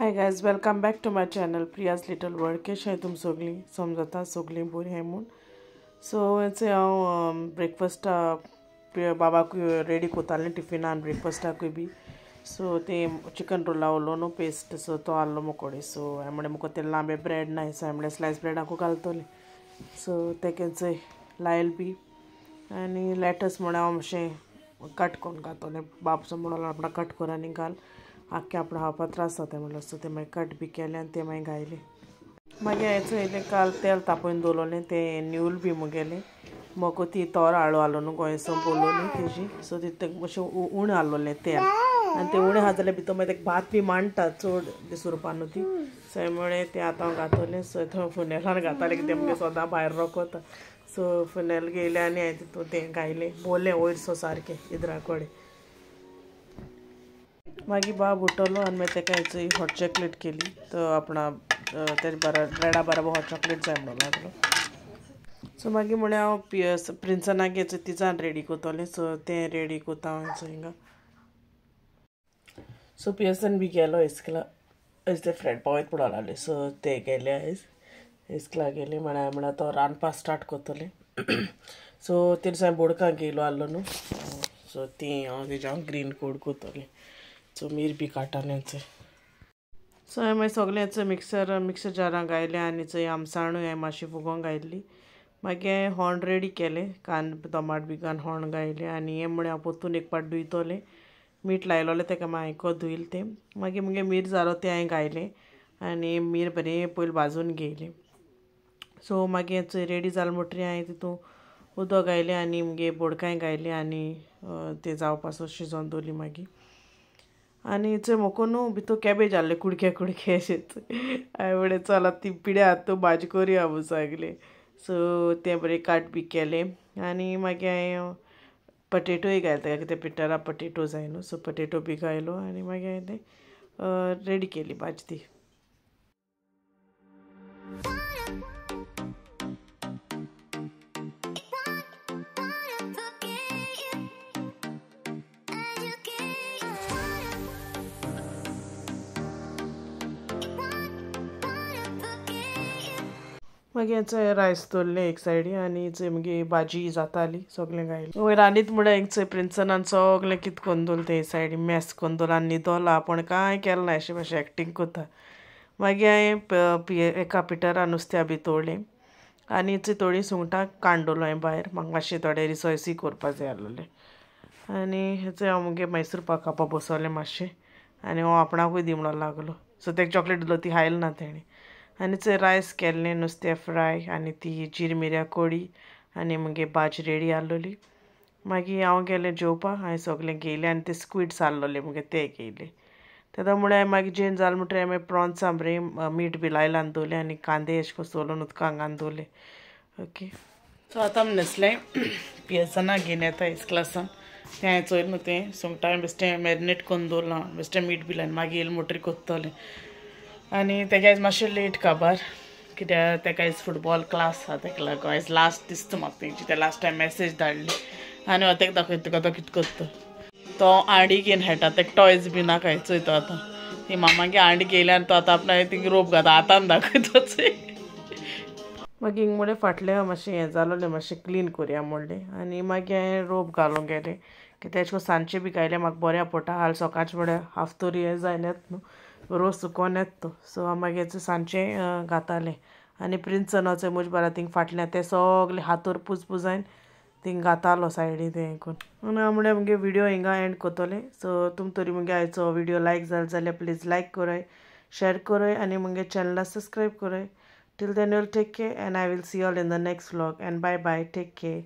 Hi guys, welcome back to my channel Priya's little world. कशें तुम सगळीं समजता सगळीं बरीं आहाय म्हूण. सो हांव ब्रेकफास्टा बाबाकूय रेडी कोतालें टिफिनान ब्रेकफास्टाकूय बी. सो तें चिकन रोला उरलो न्हू पेस्ट, सो तो आहलो मुकोडे. सो हांवें म्हणलें म्हाका तें लांबे ब्रेड नाय, सो हांवें म्हणलें स्लायस ब्रेडाकूय घालतलें. सो तें लायल बी आनी लॅटस म्हण हांव मातशें कट करून घातलें. बाबसो म्हणून आपणा कट कर आनी घाल, आख्खे आपणा खावपा त्रास जाता म्हणल्यार. सो तें मागीर कट बी केलें आनी तें मागीर घायलें. मागीर हांवें चोयलें काल तेल तापोवन दवरलें तें न्यूल बी मुगेलें. म्हाका ती तोर हाडो आहलो न्हू गोंयसो बोलोवली तेजी. सो तितूंत मातशें उणें आहलोलें तेल आनी तें उणें आहा जाल्यार भितर मागीर तेका भात बी मांडटा चड दीस उरपा न्हू ती. सो हांवें म्हळें तें आतां हांव घातलें. सो थंय फुनेलान घातालें कितें मुगे सदां भायर रोखता. सो फुनेल घेयलें आनी हांवें तितून तें घायलें, बोलें वयर सो सारकें इदरा कडेन. मागीर बाब उठलो आनी मागीर तेका हॉट चॉकलेट केली. तो आपणा तेजे बरा ब्रेडा बराबर हॉट चॉकलेट जाय म्हणून लागलो. सो मागीर म्हळें हांव प्रिन्सनाक तिजान रेडी कोतोलें. सो तें रेडी कोता हांव हिंगा. सो पियर्सन बी गेलो इस्कुला. आयज ते फ्रेंड पावयत पडो लागले. सो ते गेले आयज इस्कुला गेले. म्हळ्यार म्हळ्यार तो रांदपा स्टार्ट कोतोलें. सो ते दिसा हांवें बोडकां घेयलो आहलो न्हू, सो ती हांव तेजे हांव ग्रीन कोड कोतोलें. सो मीर बी काडटालें. सो हांवें मागीर सगळें मिक्सर जारां घायलें आनी चोय आमसाणूय हांवें मातशी फुगोवंक घायल्ली. मागीर हांवें होण रेडी केलें, कांदे टमाट बी घालून होण घायलें. आनी हें म्हळें हांव पोत्तून एक पाट धुयतलें, मीठ लायलोलें तेका मागीर आयको धुयल तें. मागीर मुगे मीर जालो तें हांवें घायलें आनी मीर बरें पयलीं भाजून घेयलें. सो मागीर चोय रेडी जालें म्हणटरीर हांवें तितून उदक घायलें आनी मुगे बोडकांय घायलीं आनी तें जावपासो शिजोवन दवरली मागीर. आनी चोय म्हाका न्हू भितर कॅबेज आहले कुडके कुडके अशेंच. हांवें म्हणलें चल ती पिड्या तूं भाजी करुया म्हूण सांगलें. सो तें बरें काट बी केलें आनी मागीर हांवें पटेटोय घायले तेका, कितें पिटरा पटेटो जाय न्हू. सो पटेटो बी घायलो आनी मागीर हांवें तें रेडी केली भाजी ती. मागीर चोय रायस दवरलें एक सायडी आनी चोय मागीर भाजी जाताली सगळें घायलें. वयर रांदीत म्हळ्यार एक चोय प्रिन्सनान सगळें कितें करून दवरलें ते सायडी मॅस करून दवरलां आनी न्हिदोला, पूण कांय केलें ना, अशें मातशें एक्टींग कोता. मागीर हांवें एका पिटरा नुस्त्या बी तोडलें आनी चोय थोडीं सुंगटां काडून दवरलो हांवें भायर, म्हाका मातशें थोडे रिसोयसूय कोरपा जाय आहलोलें. आनी चोय हांव मुगे मैसूर पाक खावपा बसोलें मातशें आनी हांव आपणाकूय दी म्हणून लागलो. सो तेका चॉकलेट दिलो ती खायली ना तेणें. आनी चोय रायस केल्लें, नुस्तें फ्राय आनी ती जिर मिरयां कोडी आनी मुगे भाजी रेडी आहलोली. मागीर हांव गेलें जेवपाक, हांवें सगळें घेयलें आनी ते स्क्विड्स आहलोले मुगे ते घेयले. तेन्ना म्हळ्यार मागीर जेवन जालें म्हणटरीर हांवें प्रॉन्सां बरें मीठ बी लायलां आनी दवरलें आनी कांदे अशें करून सोलून उदकान घालून दवरले. ओके, सो आतां आमी न्हेसलें पियर्सना घेवन येता इस्कुलासान. तें हांवें चोयलें न्हू तें सुंगटां बेश्टें मॅरिनेट करून दवरलां, बेश्टें मीठ बी लायन मागीर येयलें म्हणटरीर कोत्तलें. आनी तेका आयज मातशें लेट काबार कित्याक तेका आयज फुटबॉल क्लास आहा, तेका लागून आयज लास्ट दिसता म्हाका तेंची. ते लास्ट टायम मॅसेज धाडली आनी हांव तेका दाखयता तुका तो कितें करता. तो आंडी घेवन खेळटा, तेका टॉयज बी नाका चोय तो आतां. ती मामागे आंडी घेयल्या आनी तो आतां आपणा तिंगा रोप घाता आतां दाखयता चोय. मागीर हिंग म्हणलें फाटलें मातशें हें जालोलें मातशें क्लीन करुया म्हणलें आनी मागीर हांवें रोप घालूंक गेलें. कित्याक अशें करून सांजचें बी घायलें म्हाका बऱ्या पडटा. हाल सकाळचें म्हळ्यार हाफ तरी हें जायना न्हू, रोज सुकोन येता तो. सो हांव मागीर सांजचें घातालें. आनी प्रिन्सनाचो म्हजे बारा थिंग फाटल्यान तें सगळें हातोर पुजपुजायन थिंग घातालो सायडी तें करून. आनी हांव म्हळ्यार मुगे विडियो हिंगा एंड कोतोलें. सो तुम तरी मुगे आयचो विडियो लायक जालो जाल्यार प्लीज लायक कराय, शेर कराय आनी मुगे चॅनला सबस्क्रायब कराय. Till then you'll take care and I will see all in the next vlog and bye bye, take care.